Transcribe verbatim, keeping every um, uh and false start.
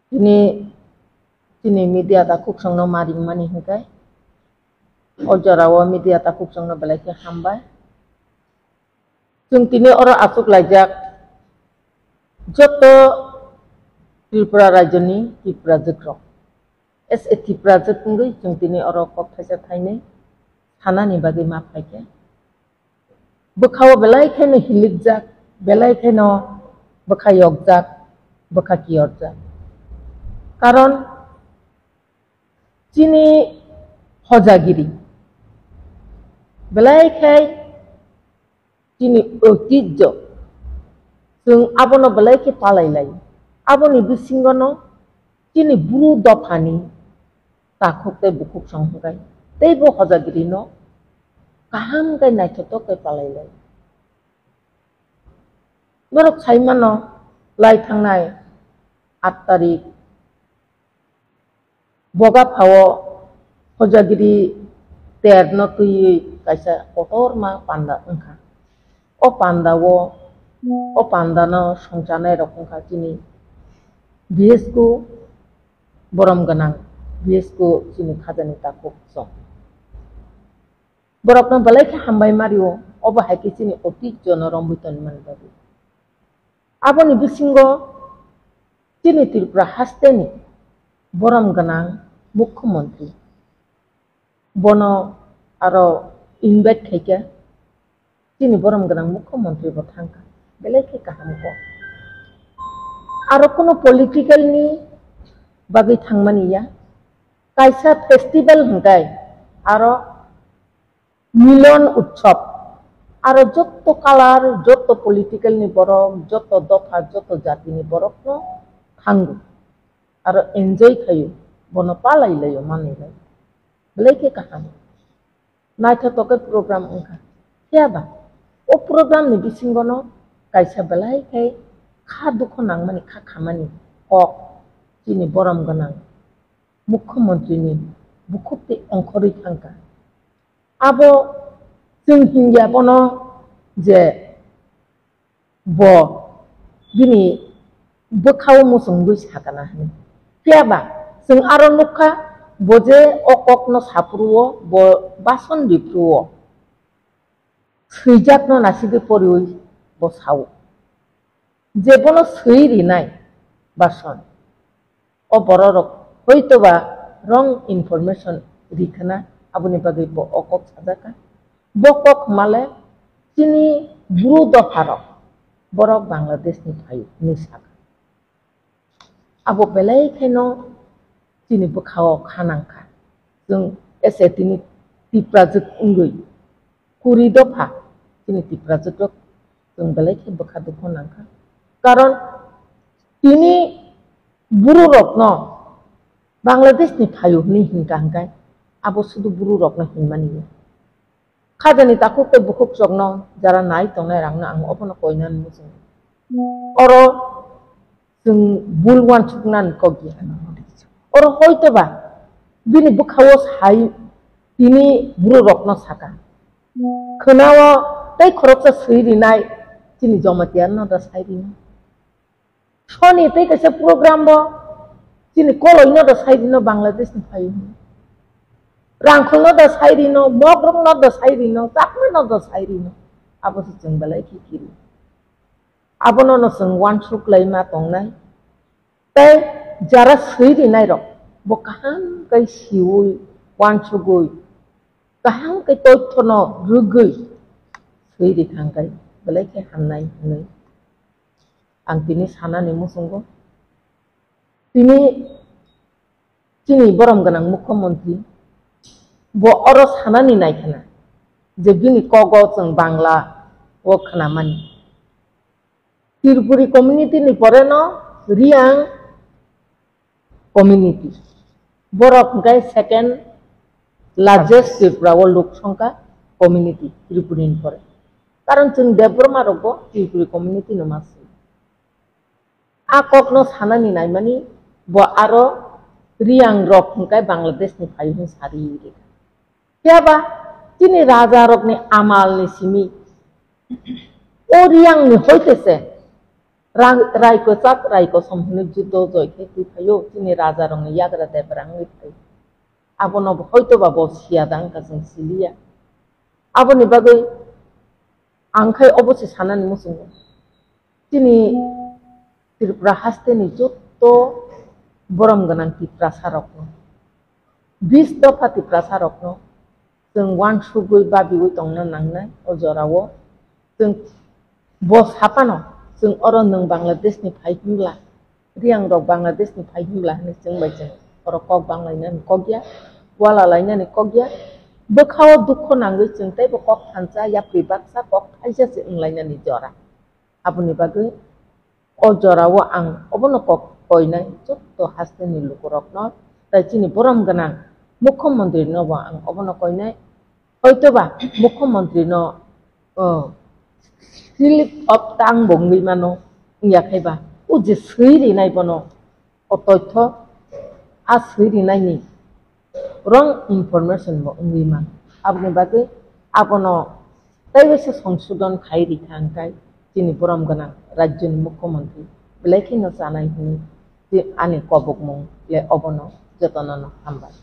Tini, tini media takhuk songno ma ringmani hwnkhe, o jorao media takhuk songno belai khe hambai. Chwng tini oro achuk laijak joto Tripura rajyoni Tiprajwk rok. As a Tiprajwk wngwi chwng tini oro kok thaisa thainwi sanani bagwi ma phaikha. Bwkhao belai kheno hilikjak, belai kheno bwkha yokjak, bwkha kiyorjak. Karon chini hojagiri belai khai chini oitijjo, chwng abono belai khe palai lai. Aboni bisingono chini bru dophani takhuk tei bukhuk song hwnkhe teibo hojagirino kaham khe naithotok khe palai lai. Norok sai mano, lai thangnai aat tarik Boga phao hojagiri terno twiwi kaisa kotorma panda wngkha. O pandao, o pandano songchanai rok wngkha chini B S K borom gwnang, B S K chini khajani takhuk song. Borokno belai khe hambai mario, obo hai khe chini oitijjono romwi tongmani bagwi. Aboni bisingo chini Tripura hasteni borom gwnang mukhyamantri, bono aro invite khaikha, chini borom gwnang mukhyamantri bo thangkha, belai khe kaham kok. Aro kuno political ni bagwi thangmani ya, kaisa festival hwnkhe aro Milon Utsav, aro jotto color, jotto political ni borok, jotto dopha, jotto jati ni borok no thango, aro enjoy khaio, bono palai laio, manwi laio, belai khe kaham. Naithotok khe program wngkha. Phiya ba, o program ni bisingo no kaisa belai khe kha dukho nangmani, kha khamani kok chini borom gwnang mukhyamantri ni bukhuk tei ongkhorwi thangkha. Abo chwng hinya bono je bo bini bwkhao muchungwi sakana hwnwi. Phiya ba, chwng aro nukha, bo je o kokno saphuruo, bo bason riphuruo, swijakno nasigwi poriwi bo sao. Je bono swi rinai bason, o bororok hoitoba wrong information rikhana, aboni bagwi bo o kok sajakha. Bo kok hwnmale chini bru dopharok, borok Bangladesh ni phaio hwnwi sakha. Abo belai kheno chini bwkhao kha nangkha. Chwng ese tini Tiprajwk wngwi kuri dopha chini Tiprajwk rok chwng belai khe bwkha dukho nangkha. Karon tini buru rokno Bangladesh ni phaio hwnwi hinkha hwnkhe abo sudu buru rokno hinmani ya. Khajani takhuk tei bukhuk chokno jara nai tongnai rangno ang obono koinani muchungo. Oro chwng bul uansuknani kok ya. Oro hoitoba bini bwkhao sai tini buru rokno saka. Khwnao tei khoroksa swi rinai chini Jamatia no da sai rino. Soni tei kaisa program bo chini koloi no da sai rino Bangladesh ni phaio. Rangkhol no da sai rino, Mogrok no da sai rino, Chakma no da sai rino. Abo se chwng belai khe kiri. Abono no chwng uansuk lai ma tongnai. Tei jara swi rinai rok bo kaham kai siwi uansugwi, kaham kai tothono rwgwi swi rikhang kai belai khe hamnai hwnwi ang tini sanani muchungo. Tini chini borom gwnang mukhyamantri bo oro sanani naikhana je bini kogo chwng Bangla o khnamani. Tripuri community ni pore no Riang community. Borok hwnkhe second largest Tripura o lok songkha community Tripuri ni pore. Karon chwng Debbarma rok bo Tripuri community no ma swi. A kok no sanani naimani bo aro Riang rok hwnkhe Bangladesh ni phaio hwn sari rikha. Phiya ba chini raja rokni amal ni simi o Riang ni hoite se Ra-, rai kwchak, rai kosom hwnwi judo joi khe twi phaio, chini raja rokni yagra debra wngwi phaio. Abono bo hoito ba bo siya da wngkha, chwng siliya. Aboni bagwi ang khai obo se sanani muchungo. Chini Tripura hasteni jotto borom gwnang Tiprasa rokno, bis dopha Tiprasa rokno chwng uansugwi babiwi tongna nangnai o jorao. Chwng bo saphano, chwng oro nwng Bangladeshni phai hwnbla, Riyangrok Bangladeshni phai hwnbla hwnwi chwng bai chwng oro kok banglainani kok ya, uala lainani kok ya. Bwkhao dukho nangwi chwng teibo kok thansa, yapri baksa, kok thaisa se wnglainani jora. Aboni bagwi o jorao ang obono kok koinai jotto hasteni lukurokno, tai chini borom gwnang mukhyamantri no bo ang obono koinai. Hoitoba mukhyamantri no, o, slip of tongue bo wngwi mano, wngya khaiba o je swi rinai bono o toitho a swi rinaini wrong information bo wngwi mano. Aboni bagwi abono teibo se songsodon khai rikha hwnkhe chini borom gwnang rajyoni mukhyamantri belai kheno chanai hwnwi ani kobokmung le obono jotono no hambai.